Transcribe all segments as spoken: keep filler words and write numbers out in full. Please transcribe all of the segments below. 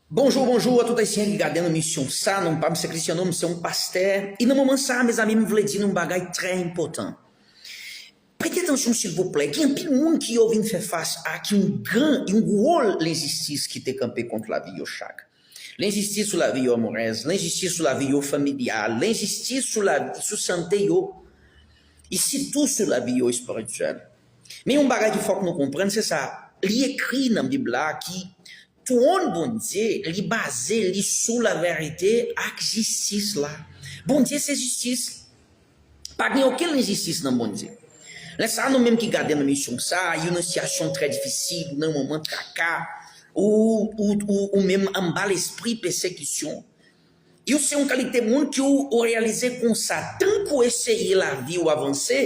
Bonjou, bonjou a tout Ayisyen ki gade nan emisyon sa. Non pa m se Cristiano, m se yon pastè. E nan moman sa, mezanmi, m vle di nou yon bagay trè enpòtan. Prete atansyon, silvouplè. Gen anpil moun ki yo vin fè fas ak yon gran, yon gwo lenjistis ki te kanpe kont lavi yo chak. Lenjistis sou lavi yo amorèz, lenjistis sou lavi yo familyal, lenjistis sou lavi, sou sante yo, e sitou sou lavi yo espirityèl. Men yon bagay ki fòk nou konprann, se sa, li ekri nan Bib la ki twòn Bondye, li baze li sou laverite ak jistis la. Bondye se jistis. Pa gen okenn lenjistis nan Bondye. Lè sa, nou menm ki gade nan emisyon sa, ou nan sitiyasyon trè difisil, ou nan moman traka, ou, ou, ou, ou menm anba lespri pèsekisyon, ou se yon kalite moun ki ou, ou reyalize konsa, tank ou eseye lavi ou avanse,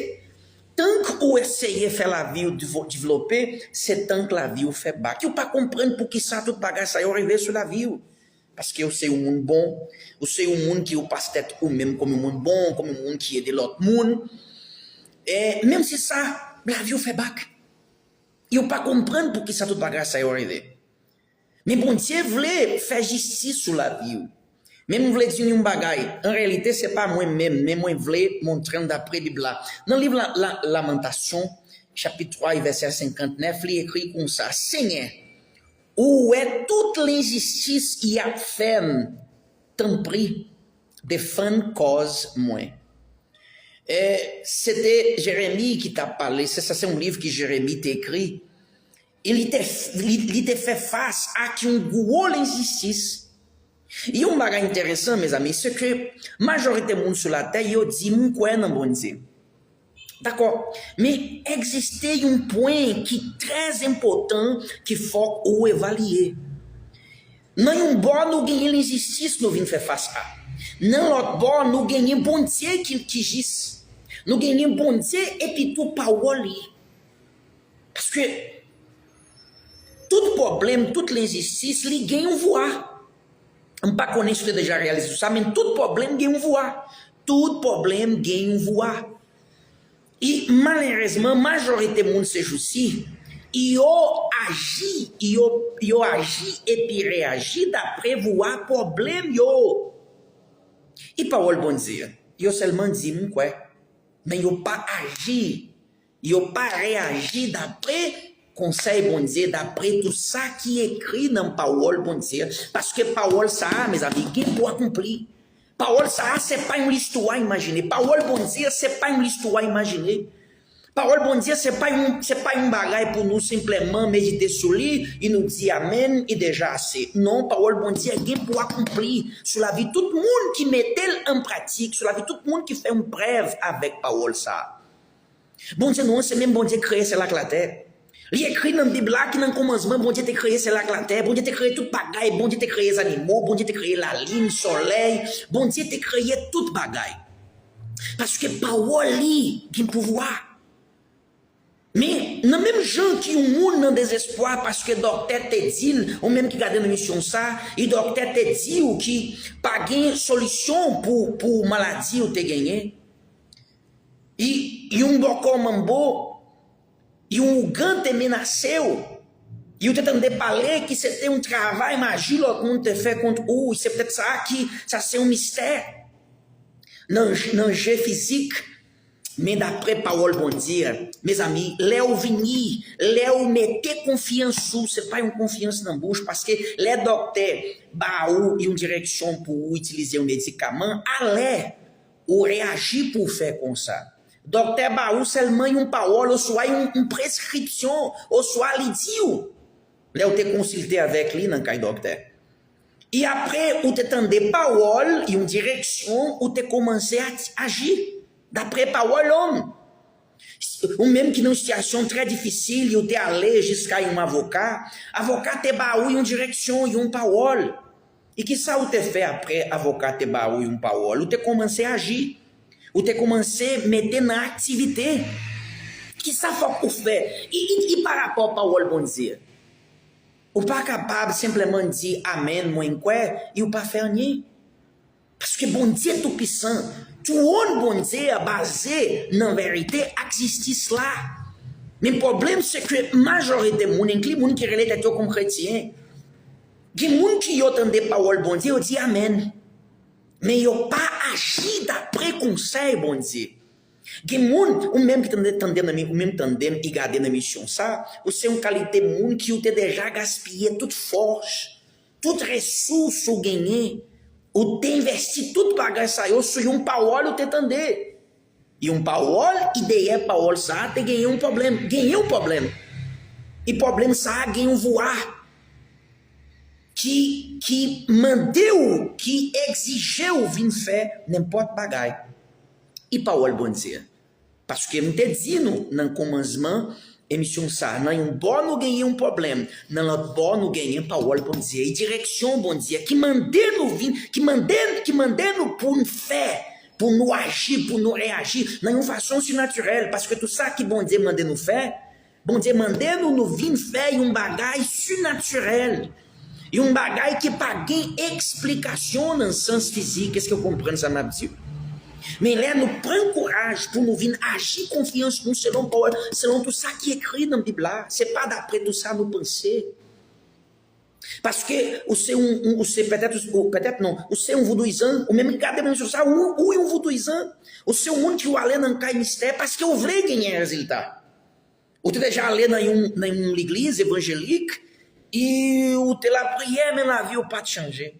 tank ou eseye fè lavi ou divo-, devlope, se tank lavi ou fè bak. Ou pa konprann poukisa tout bagay sa yo rive sou lavi ou. Paske ou se yon moun bon, ou se yon moun ki ou pas tèt ou menm kòm yon moun bon, kòm yon moun ki ede lòt moun. E menm si sa, lavi ou fè bak. Ou pa konprann poukisa tout bagay sa yo rive. Men Bondye vle fè jistis sou lavi w. Men m vle di nou yon bagay, an reyalite, se pa mwen menm, men mwen vle montre n dapre Bib la. Nan liv la, la, Lamantasyon, chapit twa, vèsè senkantnèf, li ekri konsa, Senyè, ou wè tout lenjistis y ap fè m, tanpri, defann kòz mwen. E se te Jeremi ki t ap pale, se sa, se yon liv ki Jeremi te ekri. E li te, li, li te fè fas ak yon gwo lenjistis. Yon bagay enteresan, mezanmi, se ke majorite moun sou latè, yo di, "M kwè nan Bondye." Dakò. Men egziste yon pwen ki trè enpòtan ki fòk ou evalye. Nan yon bò, nou genyen lenjistis nou vin fè fas a. Nan lòt bò, nou genyen Bondye ki, ki jis. Nou genyen Bondye epi tou pawòl li. Paske tout pwoblèm, tout lenjistis, li gen yon vwa. M pa konnen si w te deja reyalize sou sa, men tout pwoblèm gen yon vwa. Tout pwoblèm gen yon vwa. E malerezman, majorite moun sejousi, yo aji, yo, yo aji epi reyaji dapre vwa pwoblèm yo. E pawòl Bondye, yo sèlman di, "M kwè," men yo pa aji. Yo pa reyaji dapre konsèy Bondye, dapre tout sa ki ekri nan pawòl Bondye. Paske pawòl sa a, mezanmi, gen pou akonpli. Pawòl sa a, se pa yon listwa imajine. Pawòl Bondye, se pa yon listwa imajine. Pawòl Bondye, se pa yon, se pa yon bagay pou nou senpleman medite sou li, e nou di amèn, e deja ase. Non, pawòl Bondye gen pou akonpli sou lavi tout moun ki mete l an pratik, sou lavi tout moun ki fè yon prèv avèk pawòl sa a. Bondye nou an, se menm Bondye k kreye syèl ak latè. Li ekri nan Bib la ki nan kòmansman, Bondye te kreye syèl ak latè, Bondye te kreye tout bagay, Bondye te kreye zannimo, Bondye te kreye lalin, solèy, Bondye te kreye tout bagay. Paske pawòl li gen pouvwa. Men, nan menm jan ki yon moun nan dezespwa paske dòktè te di l, ou menm ki gade nan emisyon sa, e dòktè te di w ki pa gen solisyon pou, pou maladi ou te genyen. E yon bòkò manbo, yon ougan te menase w. E w te tande pale ki se te yon travay maji lòt moun te fè kont ou. Se petèt sa ki, sa se yon mistè. Nan, nan je fizik, men dapre pawòl Bondye, mezanmi, lè w vini, lè w mete konfyans ou, se pa yon konfyans nan bouch, paske lè dòktè ba ou yon direksyon pou ou itilize yon medikaman, alè ou reyaji pou w fè konsa. Dòktè ba ou sèlman yon pawòl oswa yon, yon preskripsyon, oswa li di w, lè w te konsilte avèk li nan kay dòktè. E apre ou te tande pawòl, yon direksyon, ou te kòmanse a, aji dapre pawòl lòm. Ou menm ki nan yon sitiyasyon trè difisil, ou te ale jiska yon avoka. Avoka te ba ou yon direksyon, yon pawòl. E kisa ou te fè apre avoka te ba ou yon pawòl? Ou te kòmanse aji. Ou te kòmanse mete nan aktivite. Kisa fòk ou fè? E, e, e pa rapò pawòl Bondye. Ou pa kapab senpleman di, "Amèn, mwen kwè," e ou pa fè anyen. Paske Bondye toupisan, twòn Bondye a baze nan verite ak jistis la. Men pwoblèm se ke majorite moun, enkli moun ki rele tèt yo kòm kretyen, gen moun ki yo tande pawòl Bondye, yo di amèn. Men yo pa aji dapre konsèy Bondye. Gen moun, ou menm ki tande, tande nan mi-, ou menm tande m, e gade nan emisyon sa, ou se yon kalite moun ki ou te deja gaspiye tout fòs, tout resous ou genyen, ou te envesti tout bagay sa yo sou yon pawòl ou te tande. Yon pawòl, e dèyè pawòl sa a te genyen yon pwoblèm, genyen yon pwoblèm. E pwoblèm sa a gen yon vwa ki, ki mande w, ki egzije w vin fè nenpòt bagay. E pawòl Bondye a. Paske m te di nou nan kòmansman emisyon sa a, nan yon bò nou genyen yon pwoblèm, nan lòt bò nou genyen pawòl Bondye, e direksyon Bondye ki mande nou vin, ki mande, ki mande nou pou n fè, pou nou aji, pou nou reyaji nan yon fason sinatirèl, paske tout sa ki Bondye mande nou fè, Bondye mande nou, nou vin fè yon bagay sinatirèl. Yon bagay ki pa gen eksplikasyon nan sans fizik. Èske w konprann sa m ap di w? Men lè nou pran kouraj pou nou vin aji konfyans nou selon pawòl, selon tout sa ki ekri nan Bib la, se pa dapre tout sa nou panse. Paske ou se yon, ou se petèt, ou, petèt non, ou se yon voudouyizan, ou menm ki gade menm sou sa, ou, ou yon voudouyizan, ou se yon moun ki w ale nan kay mistè paske w vle genyen rezilta. Ou te deja ale nan yon, nan yon legliz evanjelik, e ou te lapriyè, men lavi w pa t chanje.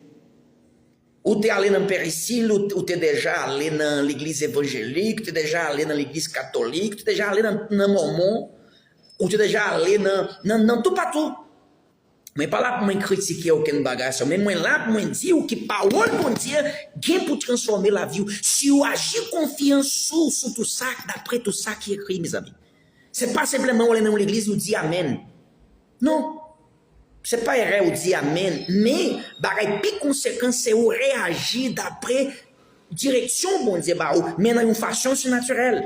Ou te ale nan Peresil, ou, ou te deja ale nan legliz evanjelik, ou te deja ale nan legliz katolik, ou te deja ale nan, nan Mòmon, ou te deja ale nan, nan, nan toupatou. Mwen pa la pou mwen kritike okenn bagay sa, men mwen la pou mwen di w ki pawòl Bondye gen pou transfòme lavi w. Si w aji konfyans sou, sou tout sa, dapre tout sa ki ekri, mezanmi. Se pa senpleman w ale nan yon legliz, ou di amèn. Non. Se pa erè ou di amèn, men bagay pi konsekan se ou reyaji dapre direksyon Bondye ba ou, men nan yon fason sinatirèl.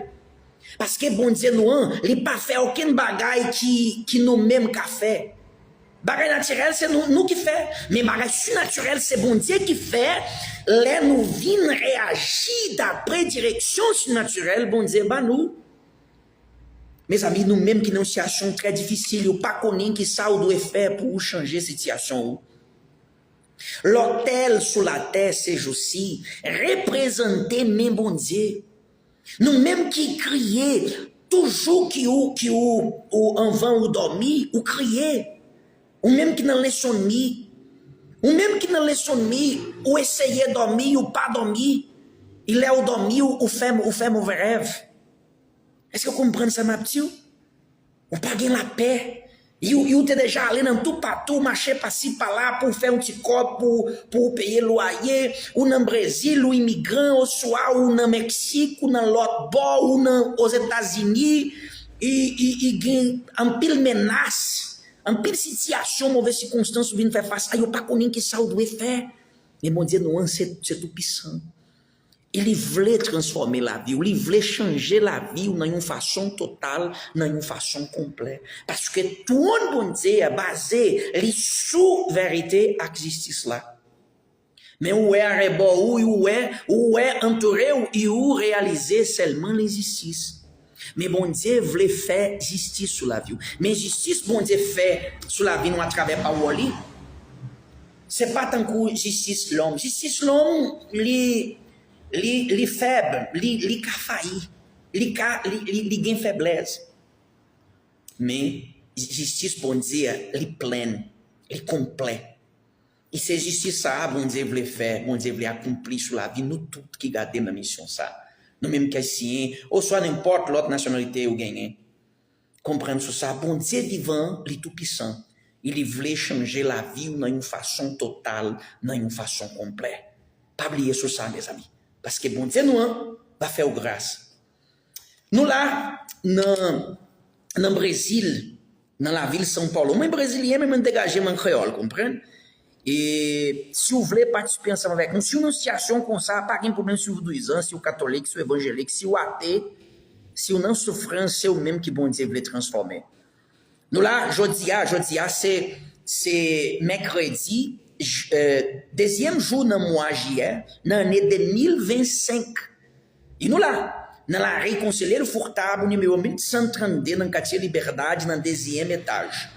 Paske Bondye nou an, li pa fè okenn bagay ki, ki nou menm ka fè. Bagay natirèl, se nou, nou ki fè. Men bagay sinatirèl, se Bondye ki fè. Lè nou vin reyaji dapre direksyon sinatirèl Bondye ba nou. Mezanmi, nou menm ki nan yon sitiyasyon trè difisil, ou pa konnen ki sa ou dwe fè pou ou chanje sitiyasyon ou. Lotèl sou latè sejousi reprezante men Bondye. Nou menm ki kriye, toujou ki ou, ki ou, ou anvan ou dòmi, ou kriye. Ou menm ki nan lensomni, ou menm ki nan lensomni, ou eseye dòmi, ou pa dòmi. E lè ou dòmi, ou, ou fè, ou fè move rèv. Èske w konprann sa m ap di w? Ou pa gen lapè. Ou, ou te deja ale nan toupatou, mache pasi pala pou w fè yon ti kòb pou, pou w peye lwaye. Ou nan Brezil, ou imigran, oswa ou nan Meksik, ou nan lòt bò, ou nan Ozetazini. E, e, e gen anpil menas, anpil sitiyasyon, move sikonstans ou vin fè fas a, ou pa konnen ki sa ou dwe fè. Men Bondye nou an, se, se toupisan. E li vle transfòme lavi w, li vle chanje lavi w nan yon fason total, nan yon fason konplè. Paske twòn Bondye a baze li sou verite ak jistis la. Men ou wè arebò ou, ou wè, ou wè antoure w, e ou reyalize sèlman lenjistis. Men Bondye vle fè jistis sou lavi w. Men jistis Bondye fè sou lavi nou atravè pawòl li, se pa tankou jistis lòm. Jistis lòm, li, li, li fèb, li, li ka fayi, li ka, li, li, li gen feblès. Men jistis Bondye a, li plen, li konplè. E se jistis sa a Bondye vle fè, Bondye vle akonpli sou lavi nou tout ki gade nan emisyon sa. Nou menm ki ayisyen, oswa nenpòt lòt nasyonalite ou genyen. Konprann sou sa, Bondye vivan, li toupisan. E li vle chanje lavi w nan yon fason total, nan yon fason konplè. Pa bliye sou sa, mezanmi. Paske Bondye nou an va fè w gras. Nou la nan, nan Brezil, nan lavil São Paulo. Mwen brezilyen, men mwen degaje m an kreyòl, konprann? E si w vle patisipe ansanm avèk nou, si w nan sitiyasyon konsa, pa gen pwoblèm si w voudouyizan, si w katolik, si w evanjelik, si w ate, si w nan soufrans, se ou menm ki Bondye vle transfòme. Nou la, jodi a, jodi a, se, se mèkredi, j-, euh, dezyèm jou nan mwa jiyè, nan ane de mil vennsenk. E nou la, nan lari Conselheiro Furtado, nimewo mil san trannde, nan katye Liberdade, nan dezyèm etaj.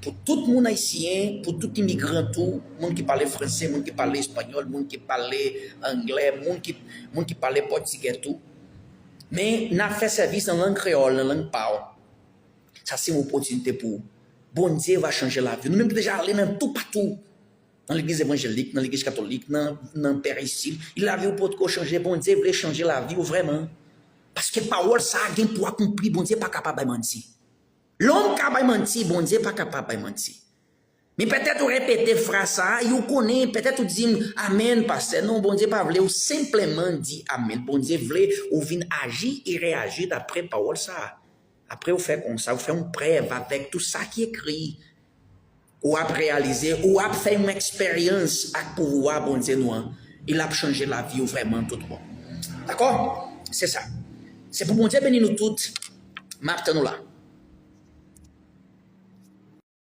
Pou tout moun ayisyen, pou tout imigran tou, moun ki pale franse, moun ki pale espanyòl, moun ki pale anglè, moun ki, moun ki pale pòtigè tou. Men n ap fè sèvis nan lang kreyòl, nan lang pa w. Sa se yon opòtinite pou ou. Bondye va chanje lavi w. Nou menm ki deja ale nan toupatou, nan legliz evanjelik, nan legliz katolik, nan, nan pè isil, lavi w potko chanje, Bondye vle chanje lavi w vrèman. Paske pawòl sa a gen pou akonpli, Bondye pa kapab bay manti. Lòm ka bay manti, Bondye pa kapab bay manti. Men petèt ou repete fraz sa a, e ou konnen, petèt ou di m, "Amèn, pastè." Non, Bondye pa vle ou senpleman di amèn. Bondye vle ou vin aji e reyaji daprè pawòl sa a. Apre ou fè konsa, ou fè yon prèv avèk tou sa ki ekri. Ou ap reyalize, ou ap fè yon eksperyans ak pouvwa Bondye nou an. E l ap chanje lavi w vrèman tout bon. Dakò? Se sa. Se pou Bondye beni nou tout. M ap tann ou la.